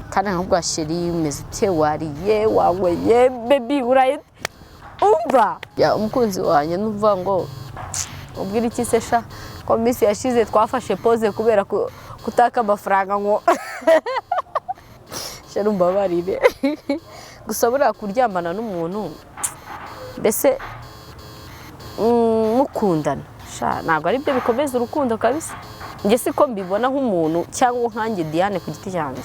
Kandi nkubwa chéri, umeze ute? Wariye? Wanyweye? Baby, uraye? Umva ya umukunzi wanjye, numva ngo ubwira iki se sha, ko minsi yashize twafashe pause kubera kutaka amafaranga, ngo chéri umbabarire. Gusa buriya kuryamana n'umuntu, mbese mukundana sha, ntabwo ari byo bikomeza urukundo kabisa. Njye siko mbibona nk'umuntu cyangwa nkanjye Diane ku giti cyanjye.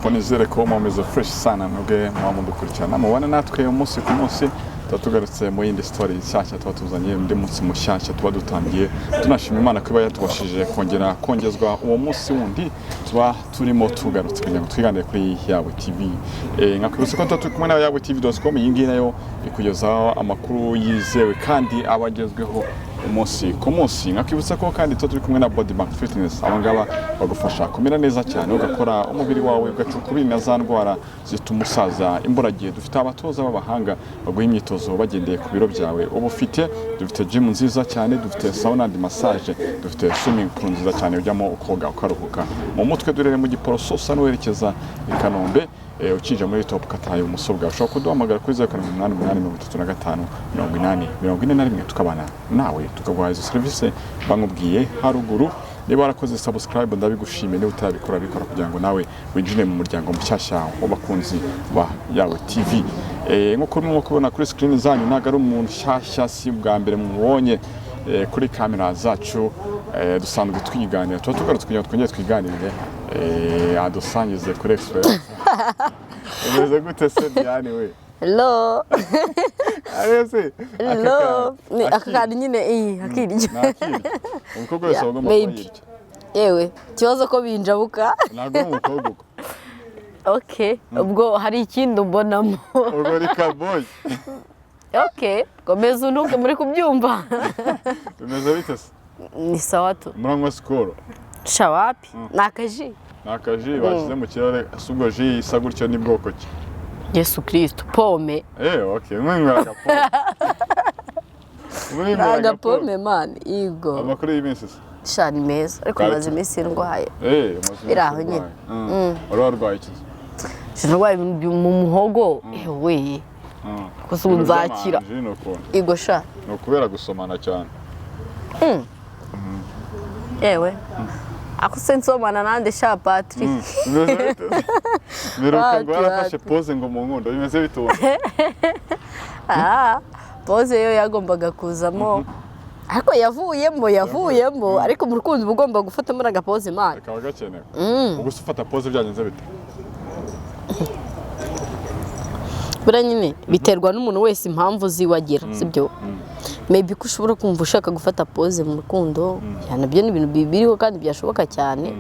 Ko nizere ko mumeze fresh sana, mwebwe muba mudukurikirana, mubana natwe umunsi ku munsi. Tuba tugarutse mu yindi story nshyashya, tuba tuzanye undi munsi mushyashya tuba dutangiye. Tunashima Imana ko iba yatubashije kongera kongezwa uwo munsi wundi tuba turimo. Tugarutse kugira ngo twiganire kuri Yawe TV. Nkakwibutsa ko tuba turi kumwe na Yawe TV.com. Iyi ngiyi nayo ikugezaho amakuru yizewe kandi aba agezweho umunsi ku munsi. Nkakwibutsa ko kandi tuba turi kumwe na Body Bank Fitness. Aba ngaba bagufasha kumera neza cyane, ugakora umubiri wawe ugacuka ukubiri na za ndwara zituma usaza imburagihe. Dufite abatoza b'abahanga baguha imyitozo bagendeye ku biro byawe uba ufite. Dufite gym nziza cyane, dufite sauna and massage, dufite swimming pool nziza cyane ujyamo ukoga ukaruhuka mu mutwe. Durere mu Giporoso, usa n'uwerekeza i Kanombe, ukinjira muri Top ukataha ibumoso bwawe. Ushobora kuduhamagara kuri 0788358041, tukabana nawe tukaguha izo serivisi bamubwiye haruguru. Niba warakoze subscribe, ndabigushimiye. Niba utarabikora, bikora kugira ngo nawe winjire mu muryango mushyashya w'abakunzi ba Yawe TV. Nk'uko urimo kubona kuri screen zanyu, ntabwo ari umuntu nshyashya, si bwa mbere mubonye kuri kamera zacu. Dusanzwe twiganira. Tuba tugarutse kugira ngo twongere twiganirire, adusangize kuri experience. Umeze gute se, Diane we? Hello. Arese. Hello. Ni aka kantu nyine, akiryo. Nakirya umukobwa wese Yeah, aba agomba kuba maybe. yirya. Yewe, ikibazo ko binjabuka. Ntabwo uri umukobwa uko. Okay, ubwo hari ikindi umbonamo? Ubwo ni kaboyi. Okay, komeza untuke, muri kubyumva. Bimeze bite se? Ni sawa tu. Muranywa Skol? Sha, wapi, ni akaji. Ni akaji bashyize mu kirahure. Ese ubwo ji isa gutyo ni bwoko ki? Yesu Kristo, pome. Okay, mwinywera agapome. Ni Mwinywera agapome man, igo. Amakuru y'iminsi se? Sha, ni meza, ariko maze iminsi ndwaye. Umaze iminsi Biri aho nyine. urwaye. Wari warwaye iki? Sha, ndwaye ibintu mu muhogo, ewe. Gusa ubu Ibintu nzakira. by'amanje ni ukuntu. Igo sha. Ni ukubera gusomana cyane. Yewe, ako se nsomana nande sha, Patrick? Bimeze bite? Biruka ngo Wapi, warafashe wapi. pause ngo mu nkundo, bimeze bite ubu? Ah, pause yo yagombaga kuzamo, ariko yavuyemo, ariko mu rukundo uba ugomba gufatamo n'agapause man. Kaba gakenewe. Ubwo se ufata pause byagenze bite? Buriya nyine biterwa n'umuntu wese, impamvu ziwe agira, sibyo? Maybe ko ushobora kumva ushaka gufata pause mu rukundo, ya, nabyo ni ibintu biriho kandi byashoboka cyane,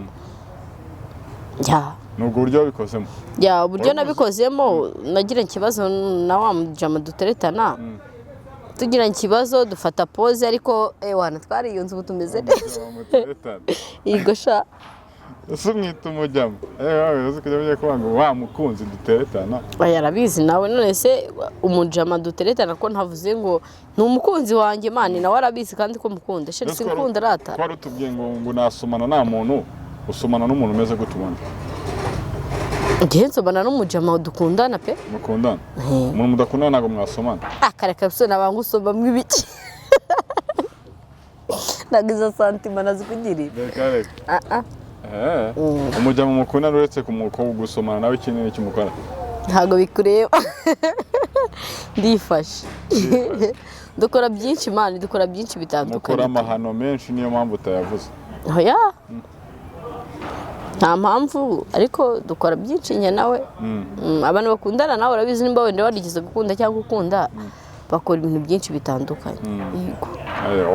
ya. Ni ubwo buryo wabikozemo? Ya, uburyo Wari uzi- nabikozemo, nagira ikibazo na wa mujama duteretana, tugira ikibazo dufata pause, ariko ewana twariyunze, ubu tumeze neza. Muteretana? Yego sha. Ese umwita umujyamo? Wawe uzi kujya ujya kuvuga ngo wa mukunzi duteretana. Oya, arabizi nawe. None se umujama duteretana, ko ntavuze ngo ni umukunzi wanjye man, nawe arabizi kandi ko mukunda chéri. Ese ko Sinkunda rata. Ko wari utubwiye ngo nasomana nta muntu usomana n'umuntu, umeze gute ubundi? Ngiye nsomana n'umujama dukundana pe. Mukundana. Umuntu mudakundana ntabwo mwasomana? Akareka se, nabanga usomamo ibiki? Ntabwo izo sentiments nazikugirira. Reka reka. Ah ah. Umujyamo mukundana, uretse gusomana nawe, ikindi ni mukora? Ntabwo bikureba, ndifashe. Dukora byinshi man, dukora byinshi Mukora bitandukanye. amahano menshi, niyo mpamvu utayavuze. Oya, nta mpamvu, ariko dukora byinshi njye nawe. Abantu bakundana nawe urabizi, nimba wenda warigeze gukunda cyangwa ukunda, bakora ibintu byinshi bitandukanye. Yego.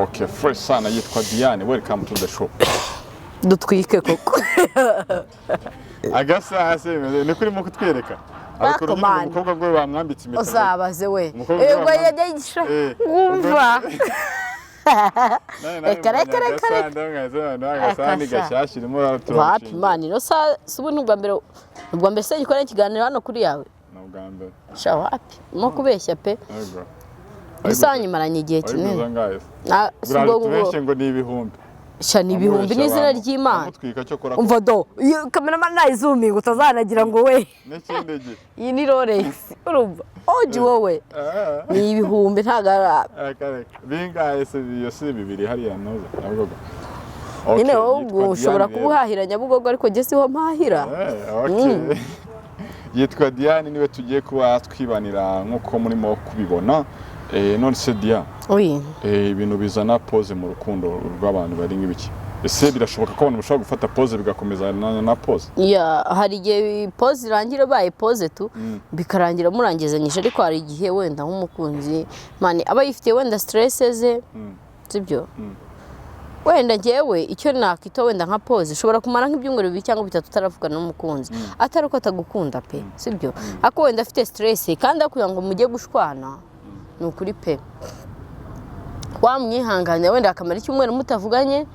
Okay, fresh sana. Yitwa Diane, welcome to the show. Dutwike koko. Agasaha se bimeze niko urimo kutwereka? Ariko Bako nyine man. umukobwa bwe bamwambitse impeta. Uzabaze we. Umukobwa Yego. wamwambitse- Yajya wumva. Reka, reka, reka, reka. Agasahani Akasa. gashyashya urimo Wapi. uraturashinga. Man, ino sa si ubu, ni ubwa mbere, ni ubwa mbere se gikora ikiganiro hano kuri yawe? Ni ubwa mbere. Sha, wapi, urimo kubeshya pe. Yego. Gusa nyimaranye igihe kinini. Wayiguze angahe se? Si Uraje ubwo ngubwo. tubeshye ngo ni ibihumbi. Sha, ni ibihumbi n'izina ry'Imana. Amutwika cyo kora. Umva do, iyo cameraman nayizuminga utazanagira ngo we. N'ikindi gihe. Iyi ni Rolex, urumva oji wowe. Ni ibihumbi, ntabwo ari Reka reka, bingahe se? Iyo si bibiri hariya ntuza Nyabugogo? Nyine Okay, wowe yitwa ubwo ushobora Diane kuba rero. uhahira Nyabugogo, ariko njye siho mpahira. Okay. Yitwa Diane, niwe tugiye kuba twibanira nk'uko murimo kubibona. None se Diane, Oui. Ibintu bizana pause mu rukundo rw'abantu bari nk'ibiki? Ese birashoboka ko abantu bashobora gufata pause bigakomeza na pause? Ya, hari igihe pause irangira baye pause tu, bikarangira murangizanyije, ariko hari igihe wenda nk'umukunzi man aba yifitiye wenda stress ze, sibyo? Wenda njyewe icyo nakita wenda nka pause, ushobora kumara nk'ibyumweru 2 cyangwa 3 utaravugana n'umukunzi, atari uko atagukunda pe, sibyo? Ariko wenda afite stress, kandi aho kugira ngo mujye gushwana, ni ukuri pe, wamwihanganira wenda akamara icyumweru mutavuganye,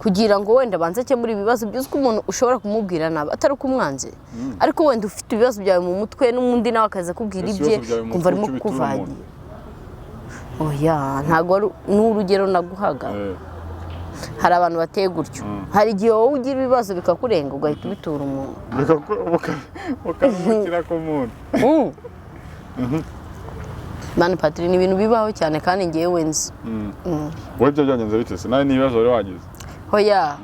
kugira ngo wenda abanze akemure ibibazo byuzi ko umuntu ushobora kumubwira nabi, atari uko umwanze, ariko wenda ufite ibibazo byawe mu mutwe, n'undi nawe akaza akubwira Ese ibye, ibibazo byawe mu kumva mutwe arimo kuki ubitura umuntu? kukuvangira. Oya, ntabwo ari, ni urugero naguhaga. Hari abantu bateye gutyo. Hari igihe wowe ugira ibibazo bikakurenga, ugahita ubitura umuntu. Ukaruhukira ku muntu. Mani Patri, ni ibintu bibaho cyane kandi ngewe nzi. Wowe ibyo byagenze bite se? Nawe n'ibibazo wari wagize? Oya.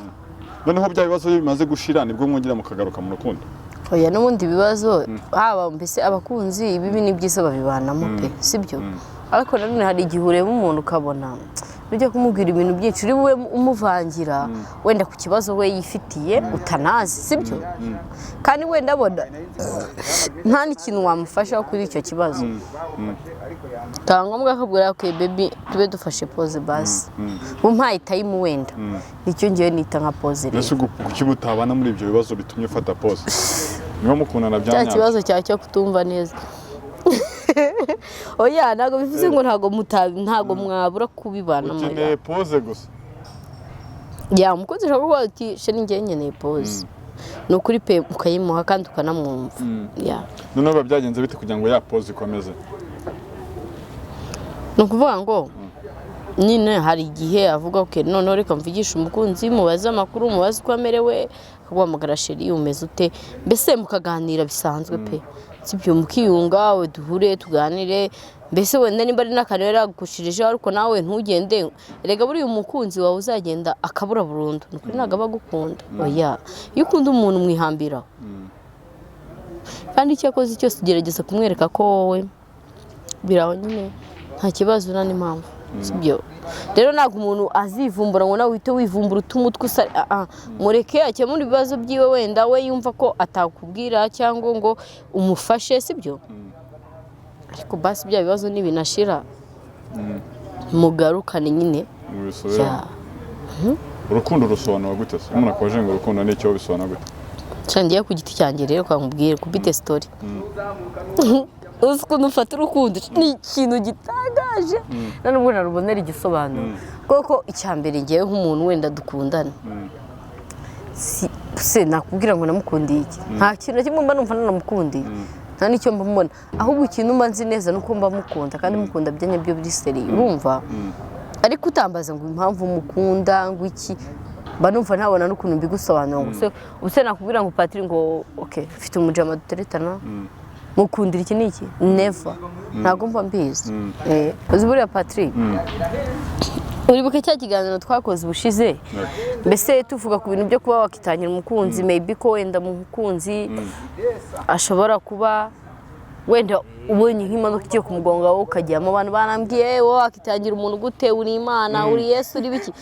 Noneho bya bibazo iyo bimaze gushira, nibwo mwongera mukagaruka mu rukundo? Oya, n'ubundi ibibazo haba mbese abakunzi, ibibi n'ibyiza babibanamo pe, sibyo? Ariko nanone hari igihe ureba umuntu ukabona ujya kumubwira ibintu byinshi, uri bube umuvangira wenda ku kibazo we yifitiye utanazi, sibyo? Kandi wenda abona nta n'ikintu wamufashaho kuri icyo kibazo, bikaba ngombwa akabwira: "Okay baby, tube dufashe pause basi, umpaye time." Wenda nicyo ngewe nita nka pause rero. Mbese ubwo kuki mutabana muri ibyo bibazo bitumye ufata pause niba mukundana bya Cya nyabyo? kibazo cyawe cyo kutumva neza. Oya, ntabwo bivuze ngo ntabwo mwabura kubibanamo. Ukeneye pause gusa. Ya, umukunzi ashobora kuvuga ati: "Chéri, njyewe nkeneye pause," ni ukuri pe, ukayimuha kandi ukanamwumva, ya. Noneho biba byagenze bite kugira ngo ya pause ikomeze? Ni ukuvuga ngo nyine hari igihe avuga: "Okay, noneho reka mvugishe umukunzi, mubaze amakuru, mubaze uko amerewe." Akaguhamagara: "Chéri, umeze ute?" Mbese mukaganira bisanzwe pe, sibyo? Mukiyunga, we duhure tuganire, mbese wenda nimba ari n'akantu yari yagukushirije, ariko nawe ntugende. Erega buriya umukunzi wawe uzagenda akabura burundu, ni ukuri ntabwo aba agukunda. Oya, iyo ukunda umuntu mwihambiraho, kandi icyo akoze cyose ugerageza kumwereka ko wowe biraho nyine, nta kibazo, nta n'impamvu, sibyo? Rero ntabwo umuntu azivumbura ngo nawe uhite wivumbura uta umutwe usa. Ah, ah. Mureke akemure ibibazo byiwe, wenda we yumva ko atakubwira cyangwa ngo umufashe, sibyo? Ariko basi bya bibazo nibinashira, mugarukane nyine. Mubisubiremo. Ya. Urukundo rusobanura gute se? Umuntu akoje ngo urukundo ni icyo, bisobanura gute? Nshya, ngiye ku giti cyanjye rero, kwa nkubwire kubite story, uzi ukuntu ufata urukundo? Ni ikintu gitangaje, nta nubwo narubonera igisobanuro, kuko icya mbere ngewe nk'umuntu wenda dukundana, se nakubwira ngo namukundiye iki? Nta kintu na kimwe mba numva nanamukundiye, nta n'icyo mba mbona. Ahubwo ikintu mba nzi neza ni uko mba mukunda, kandi mukunda bya nyabyo biri sérieux, urumva? Ariko utambaza ngo impamvu mukunda, ngo iki, mba numva ntabona n'ukuntu mbigusobanura ngo se ubuse nakubwira ngo Patiri, ngo okay, mfite umujama duteretana, mukundira iki n'iki? Never, ntabwo mba mbizi. Uzi buriya Patiri, uribuka cya kiganiro twakoze ubushize, mbese tuvuga ku bintu byo kuba wakitangira umukunzi, maybe ko wenda mu mukunzi ashobora kuba wenda ubonye nk'imodoka igiye kumugonga, wowe ukajyamo. Abantu banambwiye: "Wowe wakitangira umuntu gute? Uri Imana, uri Yesu, uri biki?"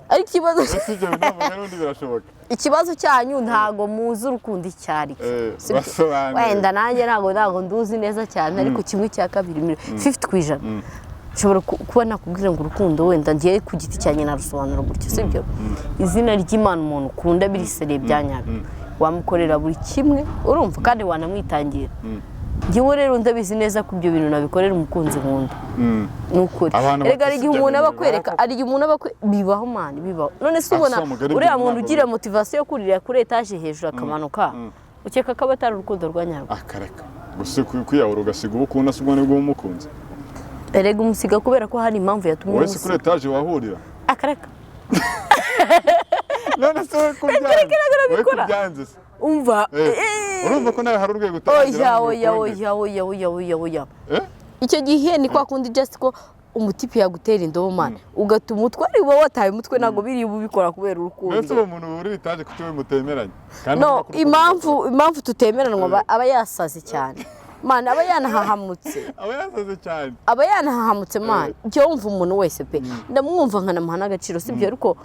Ariko ikibazo Ese ibyo bintu n'ubundi birashoboka? Ikibazo cyanyu, ntago muzi urukundo icyo ari cyo. Sibyo? Basobanure. Wenda nanjye ntago nduzi neza cyane, ariko kimwe cya kabiri, 50%, nshobora kuba nakubwira ngo urukundo wenda ngiye ku giti cyanjye narusobanura gutyo, sibyo? Izina ry'Imana, umuntu ukunda biri sérieux bya nyabyo, wamukorera buri kimwe, urumva? Kandi wanamwitangira. Njyewe rero ndabizi neza ko ibyo bintu nabikorera umukunzi nkunda, ni ukuri. Abantu Erega hari bafite igihe ibyo umuntu aba bintu akwereka bibaho. hari igihe umuntu aba bibaho man, bibaho. None se ubona Asa mugari, uriya ibyo muntu ntabwo ugira bibaho. motivation yo kurira kuri etaje hejuru akamanuka, ukeka ko aba atari urukundo rwa nyarwo? Akareka gusa kwiyahura ugasiga uwo ukunda, si ubwo nibwo umukunze? Erega umusiga kubera ko hari impamvu yatumye Wowe si kuri umusiga. etaje wahurira? Akareka. None se wowe kubyanze, wowe kubyanze se? Umva. Urumva ko nawe hari urwego Oya. utarageraho ngo Oya. ukunde. Oya, oya, oya, oya, oya. Eh? Icyo gihe ni kwa kundi just ko umutipe yagutera indobo, man, ugata umutwe, ariko uba wataye umutwe, ntabwo biriya uba ubikora kubera urukundo. Mbese uwo muntu wurira etaje, kuki we mutemeranye kandi No. uvuga ko urukundo Impamvu tutemeranwa, aba yasaze cyane, man, aba yanahahamutse. Aba yasaze cyane. Aba yanahahamutse, man. Njye wumva umuntu wese pe, ndamwumva nkanamuha n'agaciro, sibyo? Ariko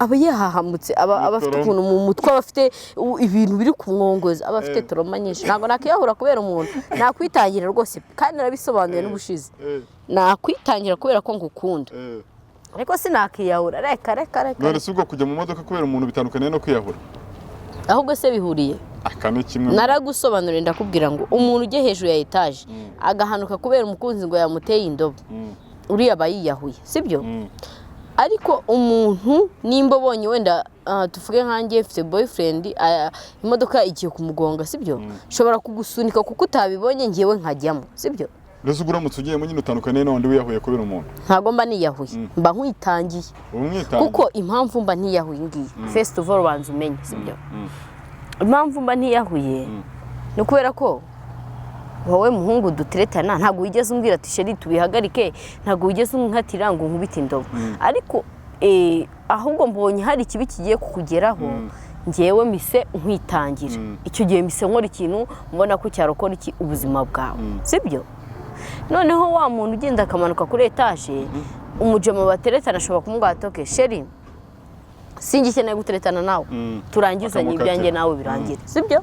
aba yahahamutse, aba afite Trauma. ukuntu mu mutwe, aba afite ibintu biri kumwongoza, aba afite trauma nyinshi. Ntabwo nakwiyahura kubera umuntu, nakwitangira rwose pe. Kandi narabisobanuye n'ubushize. Nakwitangira kubera ko ngukunda, ariko sinakiyahura, reka, reka, reka. None se ubwo kujya mu modoka kubera umuntu bitandukaniye no kwiyahura? Ahubwo se bihuriye? Aka ni kimwe. Naragusobanuriye, ndakubwira ngo umuntu ujya hejuru ya etaje agahanuka kubera umukunzi ngo yamuteye indobo, uriya aba yiyahuye, sibyo? Ariko umuntu nimba ubonye wenda, tuvuge nkanjye mfite boyfriend, imodoka igiye kumugonga, sibyo? Nshobora kugusunika kuko utabibonye, ngewe nkajyamo, sibyo? Mbese ubwo uramutse ugiyemo nyine utandukaniye n'undi wiyahuye kubera umuntu? Ntabwo mba niyahuye, mba nkwitangiye. Umwitangiye. Kuko impamvu mba ntiyahuye ngiyi, first of all banza umenye, sibyo? Impamvu mba ntiyahuye ni ukubera ko wowe muhungu duteretana ntabwo wigeze umbwira ati: "Chéri, tubihagarike." Ntabwo wigeze unkatira ngo nkubite indobo, ariko ahubwo mbonye hari ikibi kigiye kukugeraho, ngewe mise nkwitangira. Icyo gihe mise nkora ikintu mbona ko cyarokora iki ubuzima bwawe, sibyo? Noneho wa muntu ugenda akamanuka kuri etaje, umujama bateretana ashobora kumubwira ati: "Okay chéri, singikeneye guteretana nawe, turangizanye." Akamukatira. Ibyanjye nawe birangire, sibyo?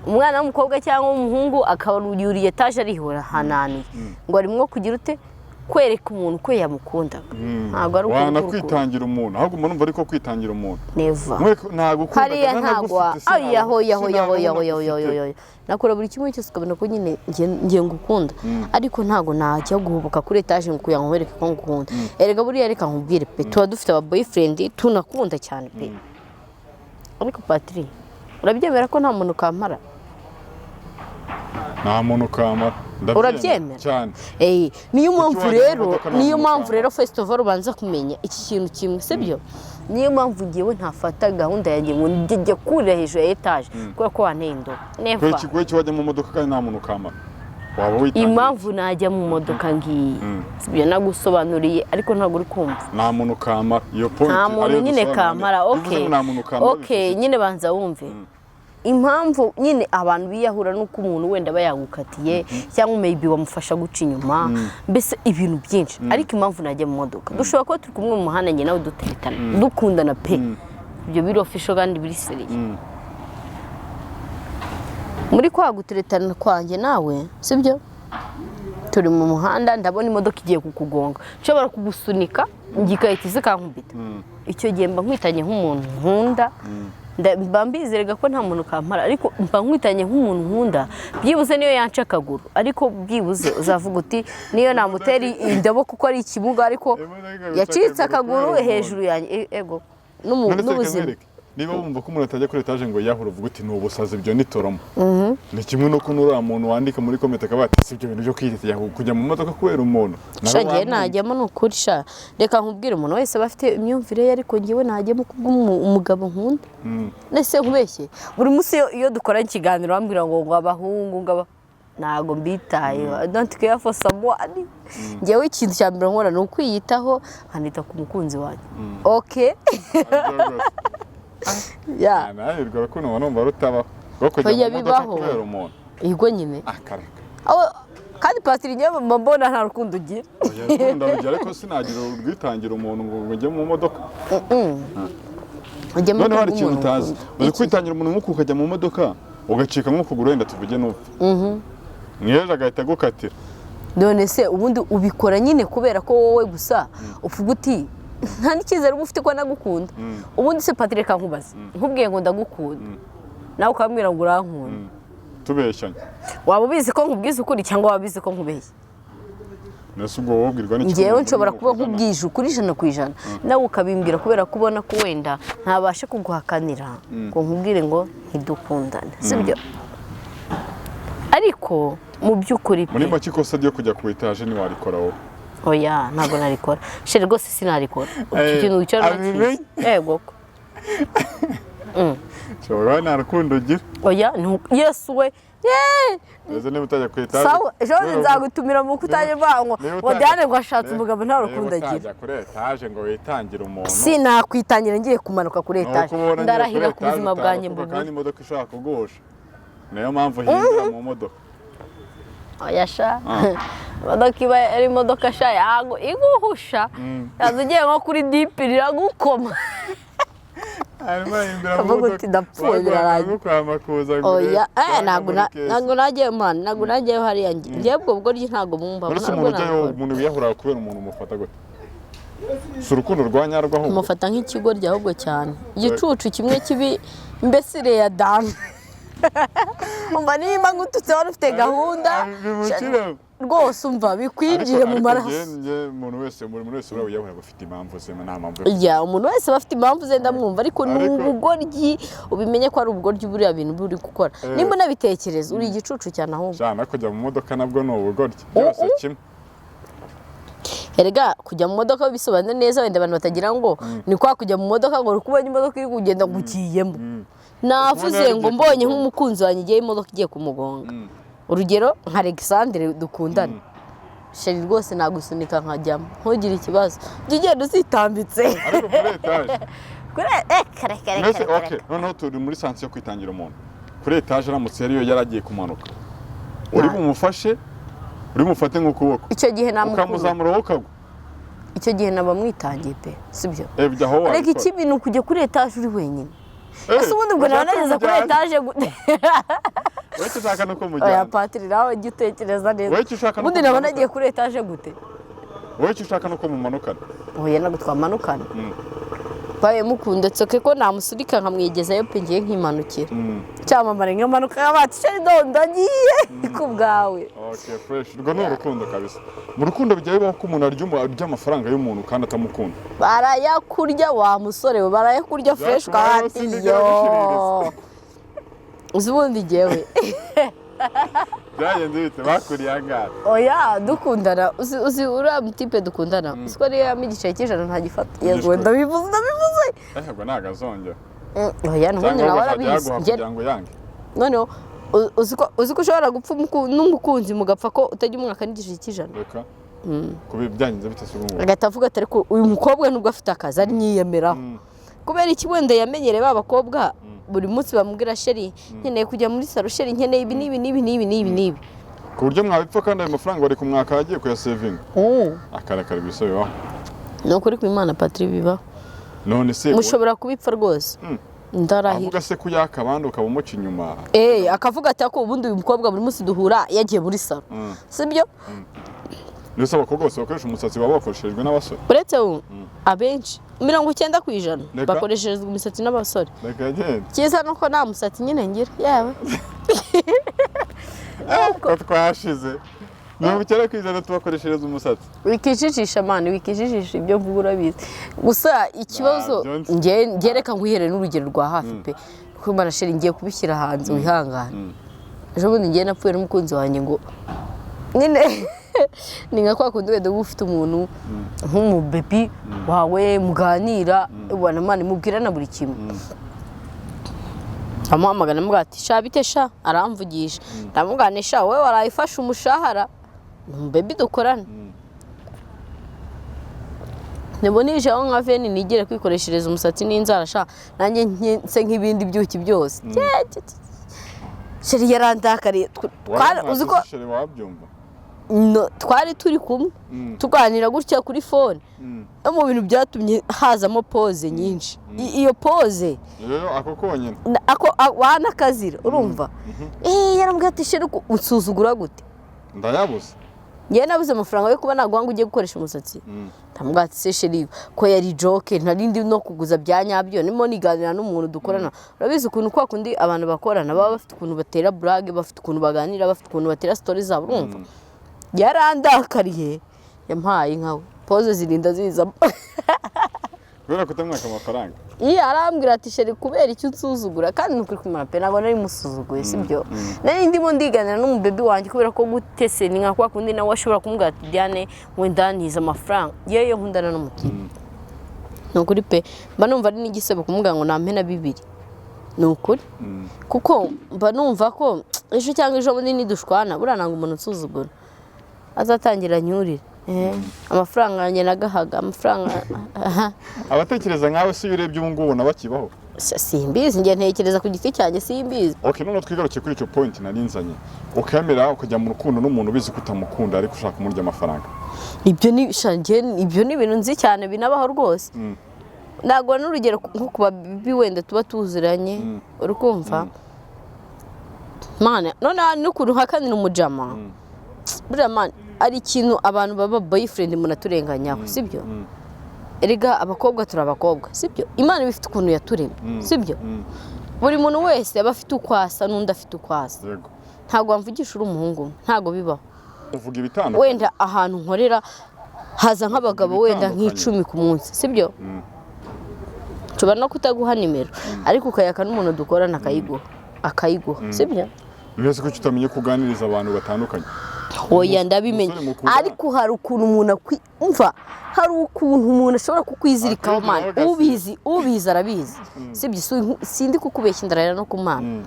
Umwana w'umukobwa cyangwa w'umuhungu akaba yuriye etaje arihora hananiye ngo arimo kugira ute? Kwereka umuntu ko yamukundaga. Ntabwo ari ukuri k'urukundo. Wanakwitangira umuntu, ahubwo umuntu umva ariko kwitangira umuntu. Never. Ntabwo ukunda. Hariya ntabwo oya, hoya, hoya, hoya, hoya, hoya, hoya, hoya. Nakora buri kimwe cyose ukabona ko nyine nge ngukunda, ariko ntabwo najya guhubuka kuri etaje ngo kugira ngo nkwereke ko ngukunda. Erega buriya reka nkubwire pe, tuba dufite aba boyfriend tunakunda cyane pe, ariko Patri, urabyemera ko nta muntu kampara? Nta muntu kamara. Ndabyemera. Urabyemera? Cyane. Niyo mpamvu wajya mu rero modoka nta niyo muntu mpamvu kamara? Rero first of all ubanza kumenya iki kintu kimwe, sibyo? Niyo mpamvu ngewe ntafata gahunda yanjye ngo njye kurira hejuru ya etaje kubera ko wanteye indobo. Never. Kubera iki wajya mu modoka kandi nta muntu kamara? Waba witangiye? Impamvu najya mu modoka ngiyi, sibyo? Nagusobanuriye ariko ntabwo uri kumva. Nta muntu kamara, iyo point Nta muntu ariyo nyine dusobanura. kamara. Iyo uvuze Okay. ngo nta muntu kamara, Okay. bivuze iki? Nyine banza wumve impamvu nyine abantu biyahura, nuko umuntu wenda aba yagukatiye cyangwa maybe wamufasha guca inyuma, mbese ibintu byinshi. Ariko impamvu najya mu modoka, dushobora kuba turi kumwe mu muhanda njye nawe duteretana, dukundana pe, ibyo biri official kandi biri sérieux. Muri kwa guteretana kwanjye nawe, sibyo, turi mu muhanda, ndabona imodoka igiye kukugonga, nshobora kugusunika ngikahita iza ikankubita. Icyo gihe mba nkwitanye nk'umuntu nkunda. Mba mbizerega ko nta muntu kampara, ariko mba nkwitanye nk'umuntu nkunda. Byibuze niyo yanca akaguru, ariko byibuze uzavuga uti: "Niyo namutera indobo kuko ari ikimuga, ariko Imodoka ikaguca yacitse akaguru akaguru kubera umuntu. hejuru yanjye." Ego None se reka n'ubuzima. nkwereke. Niba wumva ko umuntu atajya kuri etaje ngo yiyahure, uvuga uti ni ubusazi, ibyo ni trauma. Ni kimwe n'uko n'uriya muntu wandika muri comment akaba ati: "Si ibyo bintu byo kwiyita kujya mu modoka kubera umuntu." Nawe Sha, ngewe wamwumva. najyamo ni ukuri. Sha, reka nkubwire, umuntu wese aba afite imyumvire ye, ariko ngewe najyamo kubw'umugabo nkunda. Nese nkubeshye, buri munsi iyo dukora ikiganiro bambwira ngo abahungu ngo aba, ntabwo mbitayeho. I don't care for someone. Ngewe ikintu cya mbere nkora ni ukwiyitaho, nkanita ku mukunzi wanjye, okay? Aribyo rwose. Yeah. Nawe urwo rukundo mba numva rutabaho rwo kujya Oya, mu modoka bibaho. kubera umuntu. Yego nyine. Akareka. Kandi pasiteri, ngewe mba mbona nta rukundo ugira. Oya, urukundo ndarugira, ariko sinagira urwitangira umuntu ngo njye mu modoka. Ujya mu Noneho hari ikintu kubw'umuntu utazi. ukunda. Uzi kwitangira umuntu nk'uku ukajya mu modoka ugacika nk'ukuguru, wenda tuvuge n'upfa mwejo agahita agukatira? None se ubundi ubikora nyine kubera ko wowe gusa uvuga uti nta n'icyizere uba ufite ko nagukunda? Ubundi se Patrick, reka nkubaze, nkubwiye ngo ndagukunda, nawe ukambwira ngo urankunda, tubeshyanye, waba ubizi ko nkubwiza ukuri cyangwa waba ubizi ko nkubeshya? Mbese ubwo wowe ubwirwa n'iki? Ngewe nshobora kuba nkubwije ukuri 100%, nawe ukabimbwira kubera ko ubona ko wenda ntabasha kuguhakanira ngo nkubwire ngo ntidukundane, sibyo? Ariko Ariko mu by'ukuri Muri pe, make, ikosa ryo kujya ku etaje ntiwarikora wowe? Oya, ntabwo narikora chéri, rwose sinarikora. Icyo kintu wicara Abimenye. unakizi, yego ko. Ushobora nta rukundo ugira. Oya, Yesu we. Yeee! Ese niba utajya ku etaje, Sawa, ejo bundi nzagutumira mu kutajya uvuga ngo niba ngo utajya- Diane ngo ashatse umugabo, nta niba rukundo agira. utajya kuri etaje ngo witangire umuntu, Sinakwitangira ngiye kumanuka kuri ni uko etaje. ubona nyine Ndarahira kuri ku buzima etaje bwanjye utarokoka, mbubure. kandi imodoka ishobora kugusha, niyo mpamvu uhindura mu modoka. Oya sha, imodoka iba ari imodoka sha, yago iguhusha, yaza ugiye nko kuri dipiri iragukoma. Hanyuma ahindura mu Kavuga modoka. uti, "Ndapfuye, birarangiye." Bagukwama kuza ngo Oya, urebe, eh, ntabwo muri caisse. Ntabwo nagiye, man, ntabwo nagiyeyo hariya. Ngewe ubwo bugoryi ntabwo bumva. Uretse Ntabwo umuntu ujyayo, nabikora. umuntu wiyahura kubera umuntu, umufata gute? Si urukundo rwa nyarwo ahubwo? Mufata nk'ikigoryi ahubwo cyane, igicucu kimwe kibi, mbese iriya dame. Umva, nimba ngututse wari ufite gahunda Bimukire. rwose, umva, bikwinjire mu Ariko maraso. njye umuntu wese, buri muntu wese uriya wiyahura aba afite impamvu ze, nta mpamvu yo Ya, umuntu wese aba afite impamvu ze, ndamwumva, ariko ni ubugoryi, ubimenye ko ari ubugoryi buriya bintu buri gukora. Nimba unabitekereza, uri igicucu cyane ahubwo. Jana kujya mu modoka nabwo ni ubugoryi, byose kimwe. Erega kujya mu modoka bisobanura neza, wenda abantu batagira ngo ni kwa kujya mu modoka ngo uri kubona imodoka iri kugenda ngo ugiyemo. Navuze Ubona ngo yagiye mbonye kumugonga. nk'umukunzi wanjye igihe imodoka igiye kumugonga, urugero nka Alexandre dukundana, chéri, rwose nagusunika nkajyamo, ntugire ikibazo, jya ugenda usitambitse. Ariko muri etaje Kuri kare kare. Mbese Kare. okay, noneho turi muri sens yo kwitangira umuntu kuri etaje, aramutse yariyo yaragiye kumanuka, uri bumufashe, uri bumufate nk'ukuboko, Icyo gihe namukunda. ukamuzamura wowe ukagwa? Icyo gihe naba mwitangiye pe, sibyo? Eh, bijya aho Ariko wabikora. ikibi ni ukujya kuri etaje uri wenyine. Eh, Ese ubundi ubwo naba ushaka nageze kuri kumujyana. etaje gute? Wowe icyo ushaka ni uko Oya, mujyana. Patiri, nawe jya utekereza neza. Wowe icyo ushaka ni Ubundi uko naba mumanukana. nagiye kuri etaje gute? Wowe icyo ushaka ni uko mumanukana. Oya, ntabwo twamanukana. Baye mukunda tsoke ko namusunika nkamwigezayo pe, ngiye nkimanukira. Cyamamare nkamanuka nkabati, chéri, ndagiye ku bwawe. Okay, fresh. Urwo ni urukundo kabisa. Mu rukundo bijya bibaho ko umuntu arya amafaranga y'umuntu kandi atamukunda? Barayakurya wa musore we, barayakurya fresh. Byakubayeho? Kandi Sinigera yo gushiririza. Uzi ubundi jyewe Byagenze bite? Bakuriye angahe? Oya, dukundana, uzi uriya mutipe dukundana, uzi ko niyo yampa igiceri cy'100 ntagifata? Yego, ndabivuze, ndabivuze. Eh, ubwo ntabwo azongera. Oya, n'ubundi Cyangwa nawe ahubwo azajya arabizi. yaguha kugira ngo yange. Noneho uzi ko ushobora gupfa n'umukunzi mugapfa ko utajya umwaka n'igiceri cy'100? Reka, kubi byagenze bite se ubu ngubu? Agahita avuga ati, ariko uyu mukobwa nubwo afite akazi ari nyiyemeraho, kubera iki? Wenda yamenyereye ba bakobwa buri munsi bamubwira, chéri, nkeneye kujya muri salon, chéri, nkeneye ibi n'ibi n'ibi n'ibi n'ibi n'ibi. Ku buryo mwabipfa kandi ayo mafaranga bari kumwaka agiye kuyasevinga, akarakara, ibisa bibaho. Ni ukuri ku Imana, Patri, bibaho. None se Mushobora kubipfa rwose, ndarahira. Avuga se ko uyaka abandi ukaba umuca inyuma? Eh, akavuga ati, ariko ubundi uyu mukobwa buri munsi duhura yagiye muri salon, sibyo? Ndetse abakobwa bose bakoresha umusatsi baba bakoreshejwe n'abasore? Uretse ubu abenshi, 90%, Reka. bakoresherezwa imisatsi n'abasore. Reka yagenda. Cyiza nuko nta musatsi nyine ngira, yewe. Ko twashize, 90% tubakoreshereza umusatsi. Wikijijisha man, wikijijisha, ibyo mvuga urabizi. Gusa ikibazo, Ntabyo nzi. nge reka nguhere n'urugero rwa hafi pe, kuko Imana, chéri, ngiye kubishyira hanze, wihangane. Ejo bundi ngiye napfuye n'umukunzi wanjye, ngo nyine ni nka kwa kundi wenda uba ufite umuntu nk'umubebi wawe muganira, ubona man mubwirana buri kimwe. Amuhamagara, ndamubwira ati, sha, bite sha? Aramvugisha, ndamubwira nti, sha, wowe waraye ufashe umushahara? Ni umubebi dukorana. Nibona nka veni nigere kwikoreshereza umusatsi n'inzara sha, nanjye nse nk'ibindi byuki byose. Chéri yarandakariye. Uzi ko chéri wabyumva? No, twari turi kumwe tuganira gutya kuri phone, no mu bintu byatumye hazamo pause nyinshi. Iyo pause Rero ako konyine. Ako wanakazira, urumva, eh, yarambwiye ati, chéri, unsuzugura gute? Ndayabuze. Njyewe nabuze amafaranga yo kuba naguha ngo ujye gukoresha umusatsi? Ndamubwira ati, se chéri, ko yari joke, nari ndi no kuguza bya nyabyo, ndimo niganira n'umuntu dukorana. Urabizi ukuntu kwa kundi abantu bakorana baba bafite ukuntu batera blague, bafite ukuntu baganira, bafite ukuntu batera story zabo, urumva yarandakariye, yampaye inka we, pause zirinda zizamo. Kubera kutamwaka amafaranga. Iyo arambwira ati: "Chéri, kubera icyo unsuzugura?" Kandi ni ukuri kwimana pe, ntabwo nari musuzuguye, sibyo? Nari ndimo ndiganira n'umubebi wanjye, kubera ko gutese ni nka kwa kundi nawe ashobora kumubwira ati: "Diane, wenda ntiza amafaranga." Yewe, nkundana n'umutipe, ni ukuri pe, mba numva ari n'igisebo kumubwira ngo nampe na bibiri, ni ukuri, kuko mba numva ko ejo cyangwa ejo bundi nidushwana, buriya ntabwo umuntu unsuzugura azatangira anyurire. Amafaranga yanjye nagahaga amafaranga. Abatekereza nkawe se, iyo urebye ubu ngubu ubona bakibaho? Simbizi, njye ntekereza ku giti cyanjye, simbizi. Ok, noneho twigaruke kuri icyo point nari nzanye. Ukemera ukajya mu rukundo n'umuntu ubizi ko utamukunda, ariko ushaka kumurya amafaranga? Ibyo ni sha, njye ibyo ni ibintu nzi cyane, binabaho rwose. Ntabwo n'urugero nko ku babibi wenda tuba tuziranye, uri kumva mana, noneho n'ukuntu hakanira umujama buriya man, ari ikintu abantu baba boyfriend munaturenganyaho, sibyo? Erega abakobwa turi abakobwa, sibyo? Imana iba ifite ukuntu yaturemye, sibyo? Buri muntu wese aba afite uko asa n'undi afite uko asa. Ntabwo wamvugisha uri umuhungu umwe, ntabwo bibaho. Uvuga ibitandukanye. Wenda ahantu nkorera haza nk'abagabo wenda Ibitandukanye. nk'icumi ku munsi, sibyo? Nshobora no kutaguha nimero, ariko ukayaka n'umuntu dukorana akayiguha, sibyo? Mbese kuki utamenye kuganiriza abantu batandukanye? Oya, ndabimenya. Umusore mukundana. Ariko hari ukuntu umuntu umva, hari ukuntu umuntu ashobora kukwizirikaho man. Akwizirikaho. Ubizi, ubizi arabizi, sibyo? Sindi kukubeshya, ndarahira no ku Mana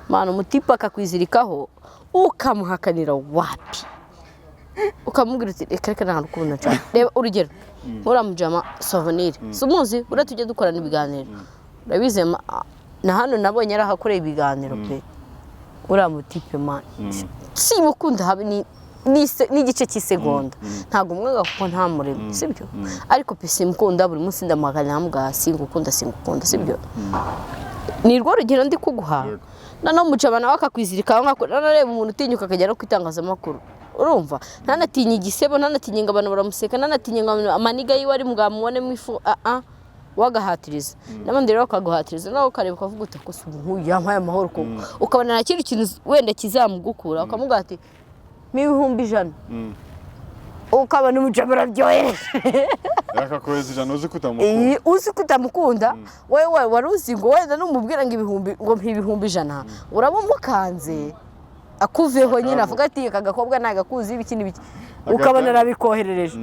mana, umutipe akakwizirikaho ukamuhakanira wapi, ukamubwira uti: "Reka reka, nta rukundo nshaka." Reba urugero uriya mujama Souvenir, si umuzi? Buriya tujya dukorana ibiganiro, urabizi, na hano nabonye yarahakoreye ibiganiro pe. Uriya mutipe man, simukunda habe n'igice cy'isegonda. Ntabwo umwaga kuko nta murimo, sibyo? Ariko pe, simukunda. Buri munsi ndamuhakanira, nkamubwira: "Singukunda, singukunda," sibyo? Ni rwo rugero ndi kuguha. Noneho umujama nawe akakwizirikaho nkako. Noneho reba umuntu utinyuka akajya no ku itangazamakuru, urumva, ntanatinye igisebo, ntanatinye ngo abantu baramuseka, ntanatinye ngo amaniga yiwe ari bwamubonemo ifu, aa wagahatiriza n'abandi rero bakaguhatiriza, nawe ukareba ukavuga uti: "Ko ubu nk'uyu yampaye amahoro koko?" Ukabona nta kindi kintu wenda kizamugukura, ukamubwira ati: "Mpa 100,000," ukabona umujama arabyohereje. Yakakohereza 100 uzi ko utamukunda. Iyi, uzi ko utamukunda wowe wari uzi ngo wenda numubwira ngo ibihumbi, ngo mpa 100,000, uraba umukanze akuveho nyine, avuga ati: "Aka gakobwa nagakuzi ibiki n'ibiki," ukabona arabikoherereje.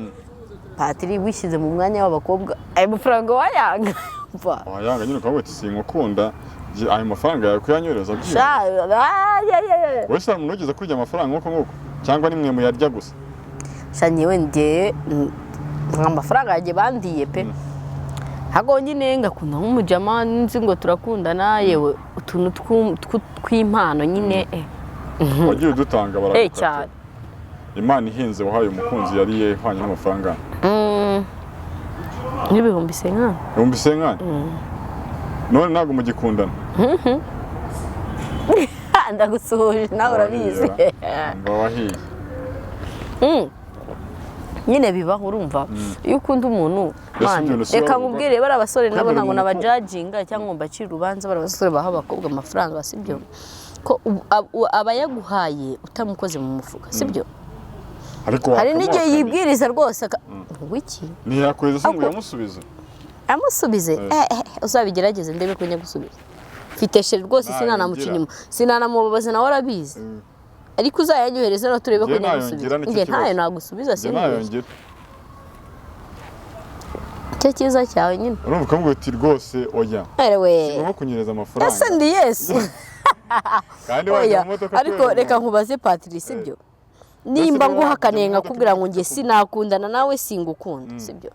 Patiri, wishyize mu mwanya w'abakobwa, ayo mafaranga wayanga? Mva. Wayanga nyine, ukavuga uti: "Sinkukunda, ayo mafaranga yawe kuyanyohereza byibura." Sha, ay, ay, ay. Wowe se hari umuntu wigeze kurya amafaranga nk'uko nguko, cyangwa nimwe muyarya gusa? Sha, nyewe njye amafaranga yanjye bandiye pe, ntabwo nyine ngakunda nk'umujama nzi ngo turakundana, yewe utuntu tw'impano nyine. Wagiye udutanga, baragukata? Cyane. Imana ihenze wahaye umukunzi yari ihwanye n'amafaranga? Nk'ibihumbi senkani. 50,000? None ntabwo mugikundana? Ndagusuhuje, nawe urabizi. Mba wahiye. Nyine bibaho, urumva, iyo ukunda umuntu Ese man, ibyo si reka waba nkubwire, bari abasore nabo kwemera ntabwo umuntu nabajajinga cyangwa ngo mbacire urubanza, bari abasore baha abakobwa amafaranga, sibyo? Ko aba yaguhaye utamukoze mu mufuka, sibyo? Ariko Hari n'igihe wakamuhakaniye. yibwiriza rwose wiki. Ntiyakohereza se ngo uyamusubize? Amusubize? Uzabigerageze ndebe ko nyagusubiza. Mfite chéri rwose, sinanamuca Nayongera. inyuma, sinanamubabaza, nawe arabizi, ariko uzayanyohereza no turebe ko Njye nyagusubiza. nayongera, nicyo Njye ntayo kibazo. nagusubiza, Njye sinubeshye. nayongera. Icyo cyiza cyawe nyine. Urumva, ukamubwira uti: "Rwose oya, Erewe. ngomba kunyereza amafaranga." Ese ndi Yesu? Kandi wajya Oya, mu modoka ariko kubera reka umuntu. nkubaze Patrice, sibyo? Nimba niba nguhakaniye wajya mu modoka nkakubwira ngo njye imodoka sinakundana nawe, singukunda, sibyo?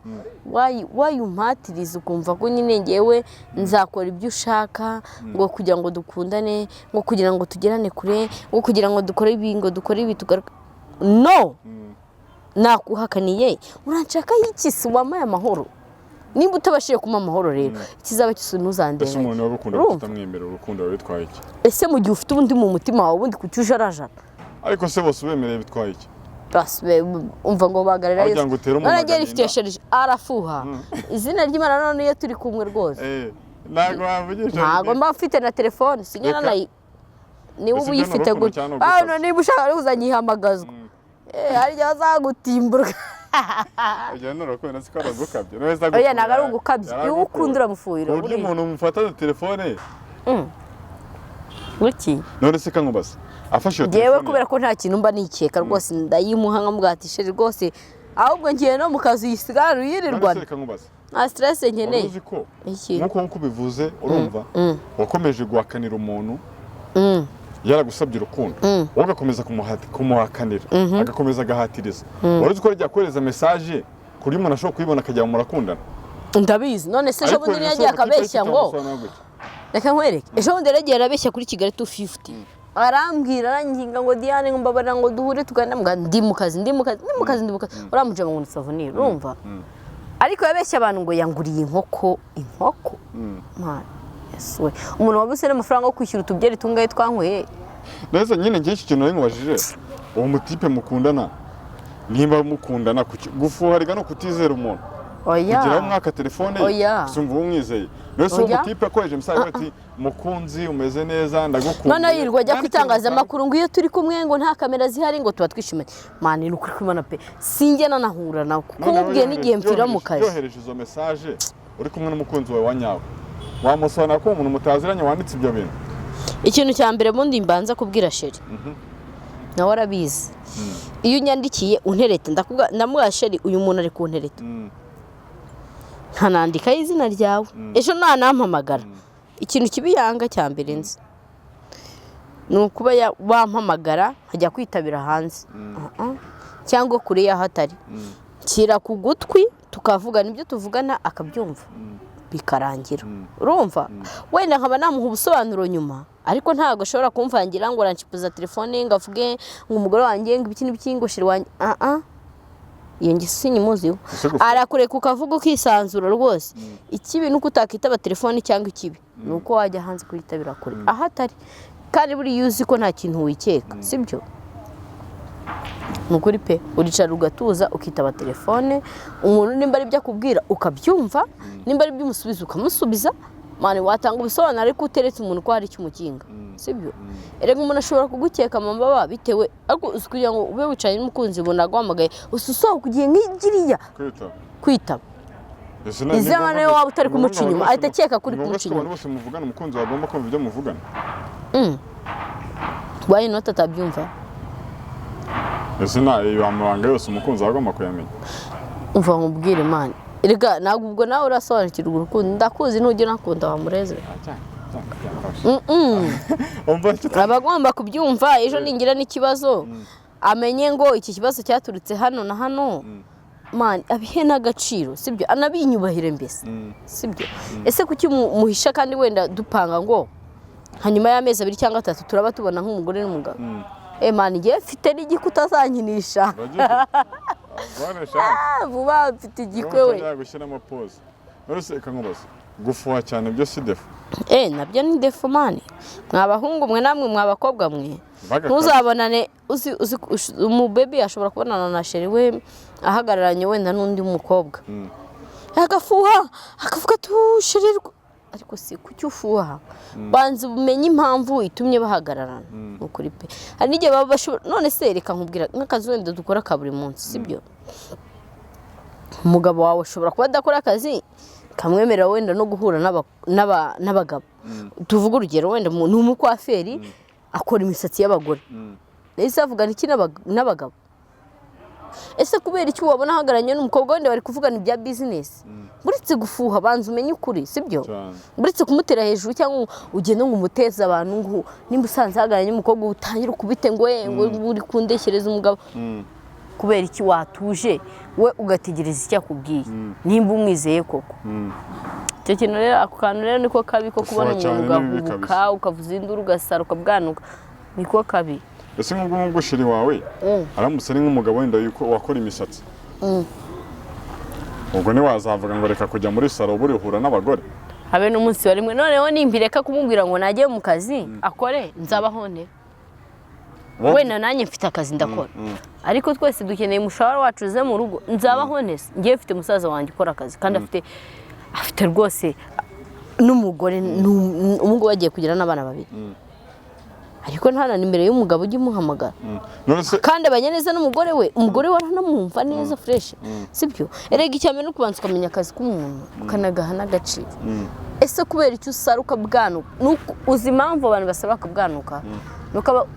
Wayumpatiriza ukumva ko nyine ngewe nzakora ibyo ushaka ngo kugira ngo dukundane, ngo kugira ngo tugerane kure, ngo kugira ngo dukore ibi, ngo dukore ibi, tugaruke, no nakuhakaniye, uranshaka iki? Si wampaye amahoro? Nimba utabashije kumpa amahoro rero, ikizaba cyose Ese ntuzandenganye. umuntu wagukunda Urumva? kutamwemerera urukundo biba bitwaye iki? Ese mu gihe ufite ubundi mu mutima wawe, ubundi kuki ujarajara? Ariko se bose ubemereye bitwaye iki? Basi umva ngo bagarira Aho kugira ngo utere umuntu none ngiye agahinda. rifitiye sharije, arafuha izina ry'Imana. None iyo turi kumwe rwose, Ntabwo wavugisha. Ntabwo mba mfite na telefone, sinyana Reka. nayi niba Ese uba ibyo ni uyifite urukundo gutya cyangwa ni ugukabya? Hano niba ushaka uzanyihamagazwa, hari igihe bazagutimbura. Ibyo ni urukundo, siko ari ugukabya. None se Oya, ntabwo ari agufuhira, ugukabya. Iyo yaragukunda. ukunda uramufuhira. Ku buryo Buriya. umuntu mufata telefone. Buki. None se kankubaza, afashe iyo Ngewe telefone, kubera ko nta kintu mba nikeka rwose, ndayimuha nkamubwira ati: "Chéri, rwose ahubwo ngiye no mu kazi, uyisigara none se uyirirwana." Reka nkubaze. Nta stress Wari nkeneye. uzi ko Iki? nk'uko ubivuze, urumva, wakomeje guhakanira umuntu yaragusabye urukundo, wowe ugakomeza kumuhakanira, agakomeza agahatiriza. Wari uzi ko rya kohereza message ku buryo umuntu ashobora kuyibona akajya mu murakundana? Ndabizi. None se ejo bundi yagiye akabeshya ngo, reka nkwereke, ejo bundi yaragiye arabeshya kuri Kigali 250, arambwira, aranginga ngo: "Diane," ngo: "mbabarira," ngo "duhure tuganire." Mbwa ndi mu kazi, ndi mu kazi, ndi mu kazi, ndi mu kazi. Uriya ngo ni souvenir, urumva? Ariko yabeshya abantu ngo yanguriye inkoko, inkoko. Man, Yesu we, umuntu wabuze n'amafaranga yo kwishyura utubyeri tungahe twanyweye. Neza nyine, njye iki kintu nari nkubajije: uwo mutipe mukundana, nimba mukundana, gufuha no kutizera umuntu Oya. kugeraho mwaka telefone ye, Oya. gusa umva umwizeye. None se uwo Oya. mutipe akoresheje message ati: "Mukunzi, umeze neza, ndagukunda." Noneho yirirwa ajya ku itangazamakuru ngo iyo turi kumwe ngo nta kamera zihari, ngo tuba twishimanye. Man, ni ukuri kw'Imana pe, sinjye nanahura nawe kuko mubwiye n'igihe mpfira mu kazi. Yohereje izo message uri kumwe n'umukunzi wawe wa nyawe, wamusobanura ko umuntu mutaziranye wanditse ibyo bintu? Ikintu cya mbere bundi mbanza kubwira chéri, nawe arabizi, iyo unyandikiye untereta, ndamubwira: "Chéri, uyu muntu ari kuntereta." Nkanandikaho izina ryawe. Ejo nanampamagara, ikintu kibi yanga cya mbere nzi ni ukuba wampamagara nkajya kwitabira hanze cyangwa kure y'aho atari. Nshyira ku gutwi, tukavugana ibyo tuvugana, akabyumva, bikarangira. Urumva, wenda nkaba namuha ubusobanuro nyuma, ariko ntabwo ashobora kumvangira ngo aranshipuza telefone, ngo avuge ngo umugore wanjye, ngo ibiki n'ibiki, ngo chéri wanjye. Ah ah, iyo ngeso sinyimuziho. Ese Arakureka ukavuga ukisanzura rwose. Ikibi ni uko utakitaba telefone, cyangwa ikibi ni uko wajya hanze kuyitabira kure aho atari. Kandi buriya uzi ko nta kintu wikeka, sibyo? Ni ukuri pe, uricara ugatuza, ukitaba telefone umuntu, nimba ari ibyo akubwira ukabyumva, nimba ari ibyo umusubiza ukamusubiza. Man, watanga ubusobanuro, ariko uteretse umuntu ko hari icyo umukinga, sibyo? Erega umuntu ashobora kugukeka amababa bitewe, ariko uzi kugira ngo ube wicaranye n'umukunzi, ubona aguhamagaye, usa usohoka ugiye nk'igiriya kwitaba. Kwitaba. Ese Izaba ni nayo ngombwa waba utari ni ngombwa kumuca inyuma, abantu bose ahita akeka ko uri ni ngombwa kumuca ko abantu inyuma. bose muvugana, umukunzi wawe agomba kumva ibyo muvugana? Why not atabyumva? Ese nta ayo amabanga yose umukunzi wawe agomba kuyamenya? Umva nkubwire, man, erega ntabwo ubwo nawe urasobanukirwa urukundo. Ndakuzi, ntujya unakunda wamureze. Umva icyo Aba agomba kubyumva. Ejo ningira n'ikibazo, amenye ngo iki kibazo cyaturutse hano na hano. Man, abihe n'agaciro, sibyo? Anabinyubahire mbese, sibyo? Ese kuki muhisha kandi wenda dupanga ngo hanyuma y'amezi 2 cyangwa 3 turaba tubona nk'umugore n'umugabo? Man, ngewe mfite n'igikwe, utazankinisha. Ah, vuba mfite igikwe we. Gushyiramo pause. None se reka nkubaze, gufuha cyane byo si défaut? Nabyo ni défaut, man. Mwa bahungu mwe, namwe mwa bakobwa mwe, Bagakabya. ntuzabonane uzi umubebi ashobora kubonana na chéri we ahagararanye wenda n'undi mukobwa, agafuha, akavuga ati: "Chéri." Ariko si kuki ufuha? Banza umenye impamvu itumye bahagararana. Ni ukuri pe, hari n'igihe baba bashobora. None se reka nkubwira, nk'akazi wenda dukora ka buri munsi, sibyo? Umugabo wawe ashobora kuba adakora akazi kamwemerera wenda no guhura n'abagabo. Tuvuge urugero, wenda ni umukwaferi, akora imisatsi y'abagore, ese avugana iki n'abagabo? Ese kubera iki wabona ahagararanye n'umukobwa, wenda bari kuvugana ibya business? Uretse gufuha, banza umenye ukuri, sibyo? Cyane. Uretse kumutera hejuru cyangwa ugende ngo umuteze abantu, ngo nimba usanze ahagararanye n'umukobwa utangire ukubite ngo: "We, ngo uri kundeshyereza umugabo." Kubera iki watuje we ugategereza icyo akubwiye, nimba umwizeye koko? Icyo kintu rero, ako kantu rero niko kabi ko kubona Gufuha cyane umuntu ni bibi ugahubuka, kabisa. ukavuza induru, ugasara, ukabwanuka, niko kabi. Ese nk'ubwo ngubwo chéri wawe aramutse ari nk'umugabo wenda yuko wakora imisatsi, ubwo ntiwazavuga ngo reka kujya muri salon, burihura n'abagore? Habe n'umunsi wa rimwe. Noneho nimbireka kumubwira ngo najye mu kazi akore, nzabaho nte? Wenda nanjye mfite akazi ndakora, ariko twese dukeneye umushahara wacu uze mu rugo. Nzabaho nte se? Ngewe mfite musaza wanjye ukora akazi kandi afite rwose n'umugore, ubu ngubu agiye kugira n'abana babiri. Ariko nta na nimero y'umugabo ujya umuhamagara. None se Kandi abanye neza n'umugore we, umugore we aranamwumva neza fresh, sibyo? Erega icya mbere ni ukubanza ukamenya akazi k'umuntu, ukanagaha n'agaciro. Ese kubera icyo usara ukabwanuka? Uzi impamvu abantu basara bakabwanuka?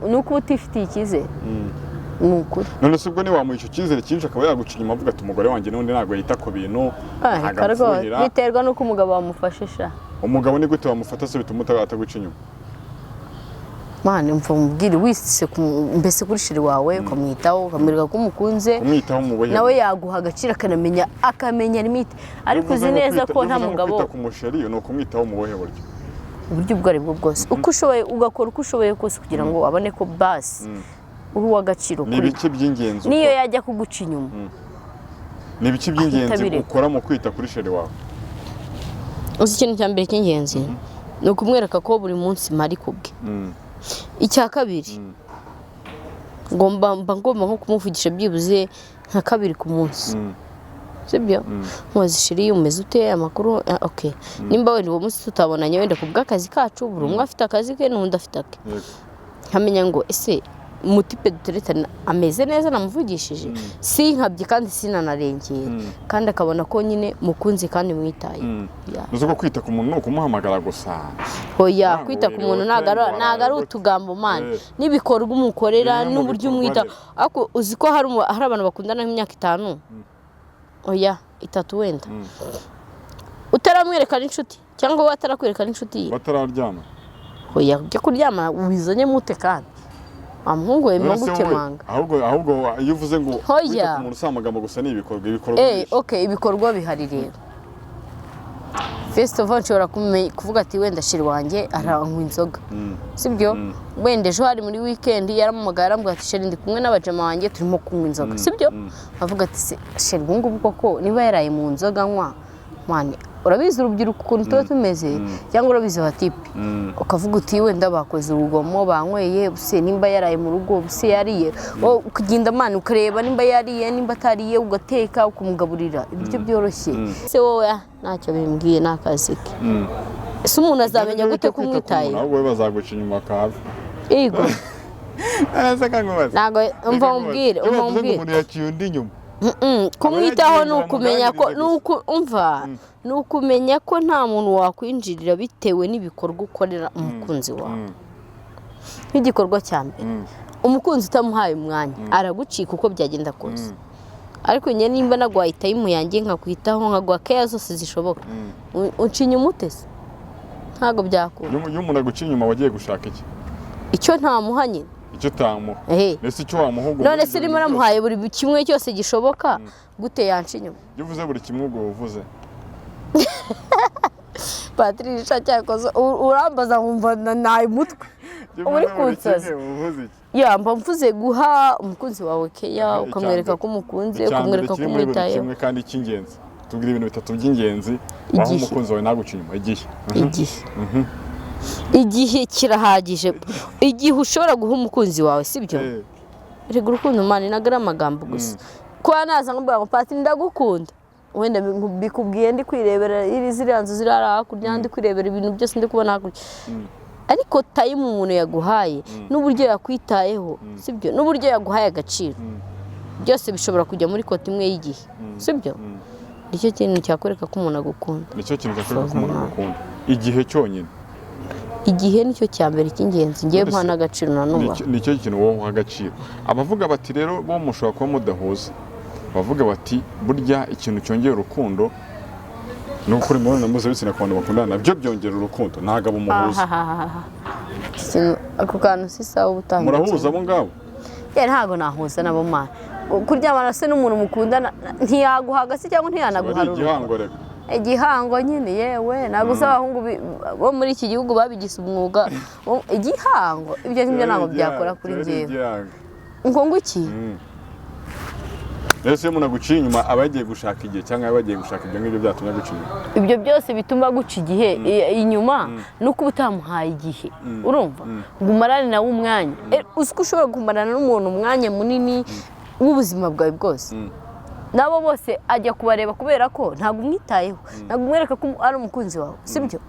Ni uko uba utifitiye icyizere, ni ukuri. None se ubwo ntiwamuha icyo cyizere cyinshi, akaba yaguca inyuma avuga ati: "Umugore wanjye n'undi ntabwo yita ku bintu, Ah, ntabwo reka rwose. amfuhira"? Biterwa n'uko umugabo wamufashe sha. Umugabo ni gute wamufata se bituma ataguca inyuma? Mwana, mva mubwire, wise mbese kuri chéri wawe, ukamwitaho, ukamwereka ko umukunze. Kumwitaho mu buhe? Nawe yaguha agaciro, akanamenya, akamenya limite. Ariko uzi neza ko nta mugabo Kwita ku muchéri ni ukumwitaho mu buhe buryo? Uburyo ubwo aribwo bwose, uko ushoboye, ugakora uko ushoboye kose kugira ngo abone ko basi uri uw'agaciro Ni kuri we. ibiki by'ingenzi Niyo ukora? yajya kuguca inyuma, Ni ibiki by'ingenzi abireka. ukora mu kwita kuri chéri wawe? Uzi ikintu cya mbere cy'ingenzi ni ukumwereka ko buri munsi mpari ku bwe. Icya kabiri, ngomba mba ngomba nko kumuvugisha byibuze nka kabiri ku munsi, sibyo? Nkubaza: "Chéri, umeze ute? Amakuru?" Ah, ok. Nimba wenda uwo munsi tutabonanye, wenda ku bw'akazi kacu, buri umwe afite akazi ke n'undi afite ake, nkamenya ngo ese umutipe duteretana ameze neza, namuvugishije, sinkabye kandi sinanarengera, kandi akabona ko nyine mukunze kandi mwitaye. Yeah. Uzi ko kwita ku muntu ni ukumuhamagara gusa? Hoya. Ntabwo Kwita ku muntu ntabwo ari wiriwe ntabwo ari gute. utugambo, man. N'ibikorwa umukorera, Bimwe mu n'uburyo bikorwa umwita. rero. Ariko uzi ko hari abantu bakundana nk'imyaka 5, oya, 3 wenda, utaramwereka n'inshuti cyangwa we atarakwereka n'inshuti ye. Batararyama. Hoya, ujya kuryama ubizanye mute? Kandi wa muhungu we, None se wowe, gukemanga. Ahubwo iyo uvuze ngo Hoya. kwita ku muntu si amagambo gusa, ni ibikorwa byinshi. Ok, ibikorwa bihari rero. First of all, nshobora kuvuga ati wenda chéri wanjye aranywa inzoga, sibyo? Wenda ejo hari muri weekend, yaramuhamagaye arambwira ati: "Chéri, ndi kumwe n'abajama wanjye, turimo kunywa inzoga," sibyo? Avuga ati: "Se chéri, ubu ngubu koko niba yaraye mu nzoga anywa, man, urabizi urubyiruko ukuntu tuba tumeze, cyangwa urabizi abatipe," ukavuga uti wenda bakoze urugomo, banyweye, se nimba yaraye mu rugo, se yariye? Wowe ukagenda, man, ukareba nimba yariye, nimba atariye, ugateka, ukamugaburira ibiryo byoroshye. Se wowe, ntacyo bimbwiye, ni akazi ke. Ese umuntu azamenya gute ko umwitaye? Ahubwo we bazaguca inyuma akahava. Yego. Ese kankubaze. Ntabwo, umva umbwire, Iyo umva bavuze ngo umbwire. umuntu yaciye undi inyuma, Kumwitaho yagiye ni ngo ukumenya ko bamuganirize. ni uku umva, ni ukumenya ko nta muntu wakwinjirira bitewe n'ibikorwa ukorera umukunzi wawe. Nk'igikorwa cya mbere, umukunzi utamuhaye umwanya aragucika uko byagenda kose. Ariko njye nimba naguhaye time yanjye, nkakwitaho, nkaguha keya zose zishoboka, unca inyuma ute se? Ntabwo byakunda. Iyo umuntu aguca inyuma wagiye gushaka iki? Icyo ntamuha nyine. Icyo utamuha? Ehe. Mbese icyo wamuha ubwo None muri se ibyo urimo bintu byose? uramuhaye buri kimwe cyose gishoboka, gute yanca inyuma? Iyo uvuze buri kimwe, ubwo uvuze Patricia, cyakoze urambaza nkumva naye umutwe Iyo uba uri uvuze buri kunsaza. kimwe, uba uvuze iki? Ya, mba mvuze guha umukunzi wawe keya, ukamwereka Icya ko umukunze, mbere, icya mbere ukamwereka ko kiri muri buri umwitayeho. kimwe kandi cy'ingenzi, tubwire ibintu bitatu by'ingenzi waha Igihe. umukunzi wawe ntaguce inyuma. Igihe. Igihe, igihe kirahagije, igihe ushobora guha umukunzi wawe, sibyo? Rega urukundo, man, ntabwo ari amagambo gusa. Kuba naza nkubwira ngo: "Pati, ndagukunda," wenda mbikubwiye ndi kwirebera iri ziriya nzu ziri hariya hakurya, ndi kwirebera ibintu byose ndi kubona hakurya, ariko time umuntu yaguhaye n'uburyo yakwitayeho, sibyo? N'uburyo yaguhaye agaciro, byose bishobora kujya muri quota imwe y'igihe, sibyo? Nicyo kintu cyakwereka ko umuntu agukunda. Nicyo kintu cyakwereka ko umuntu agukunda, igihe cyonyine? Igihe nicyo cya mbere cy'ingenzi ngewe None mpa se, n'agaciro nanubaha. Nicyo kintu wowe uha agaciro. Abavuga bati rero bo mushobora kuba mudahuza, bavuga bati burya ikintu cyongera urukundo ni ugukora imibonano mpuzabitsina ku bantu bakundana, nabyo byongera urukundo. Ntabwo abo muhuza? Ikintu, ako kantu si sawa uba utanga. Murahuza abo ngabo? Yeah, ntabwo nahuza nabo, man. Kuryamana se n'umuntu mukundana ntiyaguha agasi cyangwa Aba ari ntiyanaguharura? igihango reka. Igihango nyine, yewe, ntabwo usaba abahungu bo muri iki gihugu babigize umwuga. Igihango, ibyo ngibyo ntabwo byakora kuri Kiba ari njyewe. igihango. Ngo nguki? Rero se iyo umuntu aguciye inyuma, aba yagiye gushaka igihe cyangwa aba yagiye gushaka ibyo ngibyo byatumye aguca inyuma? Ibyo byose bituma guca igihe inyuma ni uko uba utamuhaye igihe, urumva, ngo umarane nawe umwanya. Uzi ko ushobora kumarana n'umuntu umwanya munini w'ubuzima bwawe bwose, nabo bose ajya kubareba kubera ko ntabwo umwitayeho, ntabwo umwereka ko ari umukunzi wawe, sibyo?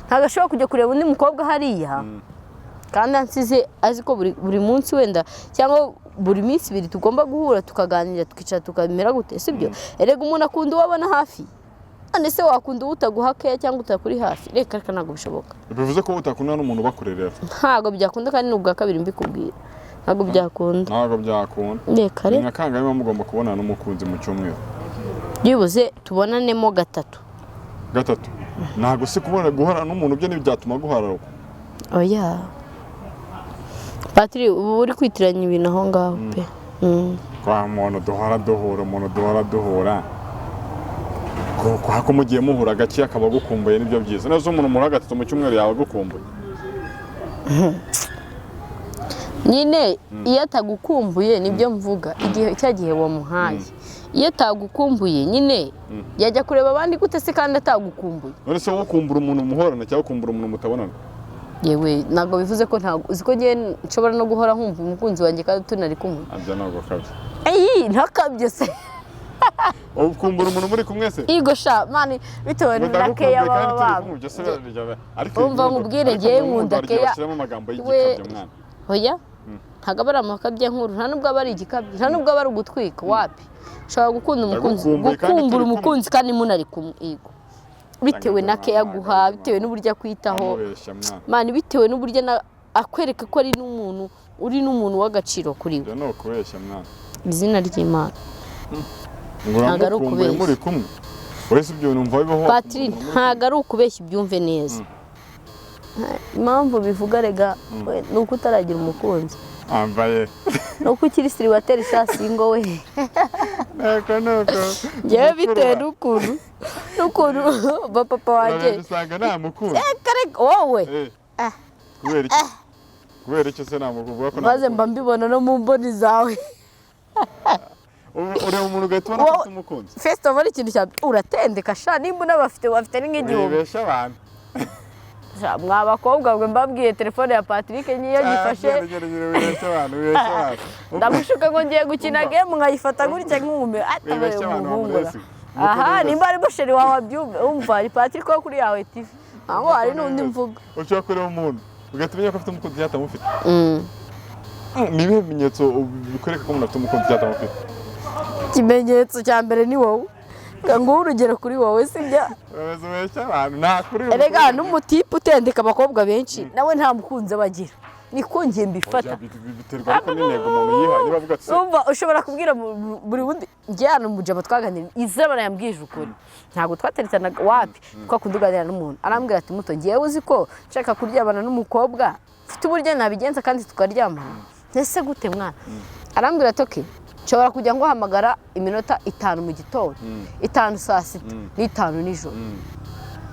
Ntabwo ashobora kujya kureba undi mukobwa hariya. Kandi ansize azi ko buri munsi wenda cyangwa buri minsi 2 tugomba guhura, tukaganira, tukicara, tukamera gute, sibyo? Erega umuntu akunda uwo abona hafi. None se wakunda uwo utaguha keya cyangwa utakuri hafi? Reka reka, ntabwo bishoboka. Bivuze ko utakundana n'umuntu ubakorera? Ntabwo byakunda, kandi ni ubwa kabiri mbikubwira, ntabwo byakunda. Ntabwo byakunda. Reka Ni reka. nka kangahe muba mugomba kubonana n'umukunzi mu cyumweru? Byibuze tubonanemo gatatu. Gatatu? Ntabwo si kubona guhorana n'umuntu byo ntibyatuma guhararukwa? Oya Patri, uba uri kwitiranya ibintu aho ngaho pe. Kwa muntu duhora duhura, umuntu duhora duhura, kwa ko mugiye muhura gake akaba agukumbuye, nibyo byiza. Neza umuntu muhura gatatu mu cyumweru yaba agukumbuye? Nyine iyo atagukumbuye, nibyo mvuga, igihe cya gihe wamuhaye, iyo atagukumbuye nyine yajya kureba abandi gute se kandi atagukumbuye? None se wowe ukumbura umuntu muhorana cyangwa ukumbura umuntu mutabonana? Yewe, ntabwo bivuze ko ntabwo uzi ko ngewe nshobora no guhora nkumva umukunzi wanjye kandi tunari kumwe. Abyo ntabwo kabye. Eyi, ntakabye se. Wowe ukumbura umuntu muri kumwe se? Igo sha man, bitewe Ngo na ndagukumbuye keya kandi baba turi baba kumwe, ibyo se ariko Umva nkubwire, ariko ngewe mu nkunda rukundo hari igihe keya. bashyiramo amagambo y'igikabyo mwana. Oya, ntabwo aba ari amakabya nkuru, nta nubwo aba ari igikabyo, nta nubwo aba ari ugutwika, wapi. Ushobora gukunda umukunzi, Ndagukumbuye kandi gukumbura turi kumwe. umukunzi kandi munari kumwe, yego, bitewe na keya aguha, bitewe n'uburyo akwitaho. Amubeshya mwana. Man, bitewe n'uburyo akwereka ko ari n'umuntu, uri n'umuntu w'agaciro kuri we. Ibyo ni ukubeshya mwana. Izina ry'Imana. Ngo Ntabwo ari uramukumbuye ukubeshya. muri kumwe? Uretse ibyo bintu numva bibaho. Patri, ntabwo ari ukubeshya, ubyumve neza. Impamvu bivuga rega we, ni uko utaragira umukunzi. Ambaye. Ni uko ukiri célibataire sha, single we. Nuko nuko. Ngewe bitewe n'ukuntu ba papa wanjye Urabona usanga nta mukunzi. Kare wowe. Eh. Kubera iki? Kubera iki se namukuvuga ko Maze mba mbibona no mu mboni zawe. Ureba umuntu ugahita ubona ko Wowe- afite umukunzi? First of all, ikintu cya mbere uratendeka sha, nimba unabafite bafite ni nk'igihumbi. Wibeshya abantu. Sha, mwa bakobwa mwe, mbabwiye telefone ya Patrick nyiyo nyifashe. Ah, gera, gera, wibeshya abantu, wibeshya abantu. Ndamushuka ngo ngiye gukina Umva. game, nkayifata gutya nkume atabaye Wibeshya abantu umuhungu. bamurezi. Aha nimba arimo chéri wawe abyumve, umva, ni Patrick wo kuri yawe TV, aho hari n'undi mvuga. Ushobora kureba umuntu ugahita umenya ko afite umukunzi cyangwa atamufite? Ni ibihe bimenyetso bikwereka ko umuntu afite umukunzi cyangwa atamufite? Ikimenyetso cya mbere ni wowe. Reka nguhe urugero kuri wowe, sibyo? Urabeza ubeshya abantu, nta kuri. Erega n'umutipe utendeka abakobwa benshi nawe nta mukunzi aba agira, niko njye mbifata. Biterwa ariko n'intego umuntu yihaye, niba avuga ati se Umva, ushobora kubwira buri wundi. Njye hano umujama twaganiriye izabana yambwije ukuri, ntabwo twateretanaga, wapi. Twakunda kuganira n'umuntu, arambwira ati: "Muto, ngewe uzi ko nshaka kuryamana n'umukobwa, mfite uburyo nabigenza kandi tukaryamana." Ese gute mwana? Arambwira ati: "Okay, nshobora kujya nguhamagara iminota 5 mu gitondo, 5 saa sita n'5 nijoro,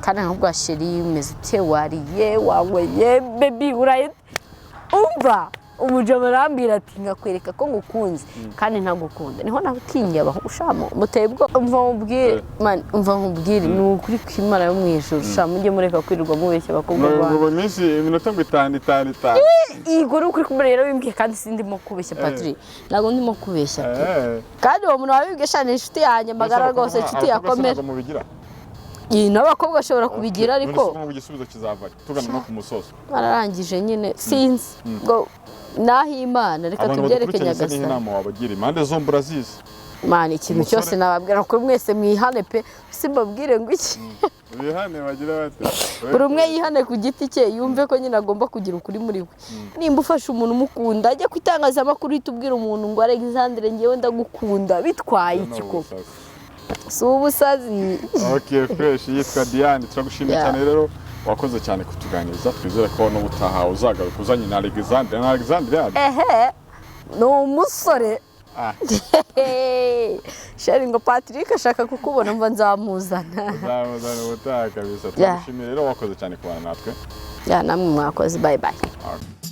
kandi nkabwa chéri, umeze ute? Wariye? Wanyweye? Baby, uraye?" Umva, umujama arambwira ati: "Nkakwereka ko ngukunze kandi ntagukunda." Niho natinye abaho ushamo muteye ubwoba. Umva nkubwire man, umva nkubwire, ni ukuri kw'Imana yo mu ijuru sha, mujye mureka kwirirwa mubeshya abakobwa banyu. Ngo iminsi iminota ngo itanu itanu itanu. Yego, ni ukuri kumwe rero bimbwiye, kandi sindimo kubeshya Patri, ntabwo ndimo kubeshya pe. Kandi uwo muntu wabibwiye sha ni inshuti yanjye magara rwose, inshuti yakomera. Ntabwo mubigira? Iyi n'abakobwa bashobora kubigira ariko None se ubu igisubizo kizavayo tugana no ku musozo? Bararangije nyine, sinzi ngo naho Imana, reka Abantu tubyereke badukurikiranye se, nihe Nyagasani. nama wabagira? Impande zombi urazizi. Man, ikintu Umusore- cyose nababwira ko mwese mwihane pe, simbabwire ngo iki? Bihane bagira bate? Buri umwe yihane ku giti cye, yumve ko nyine agomba kugira ukuri muri we. Nimba ufashe umuntu umukunda, ajya ku itangazamakuru uhita ubwira umuntu ngo: "Alexandre, ngewe ndagukunda," bitwaye iki koko? Si ubusazi? Ok, fresh. Yitwa Diane, turagushimiye cyane rero, wakoze cyane kutuganiriza. Twizere ko n'ubutaha uzagaruka uzanye na Alexandre na Alexandre yandi. Ehe, ni umusore. Ah. Chéri, ngo Patrick ashaka kukubona, mva nzamuzana. Uzamuzana ubutaha kabisa. Turagushimiye rero, wakoze cyane kubana natwe. Yeah, namwe mwakoze, bye bye. Okay.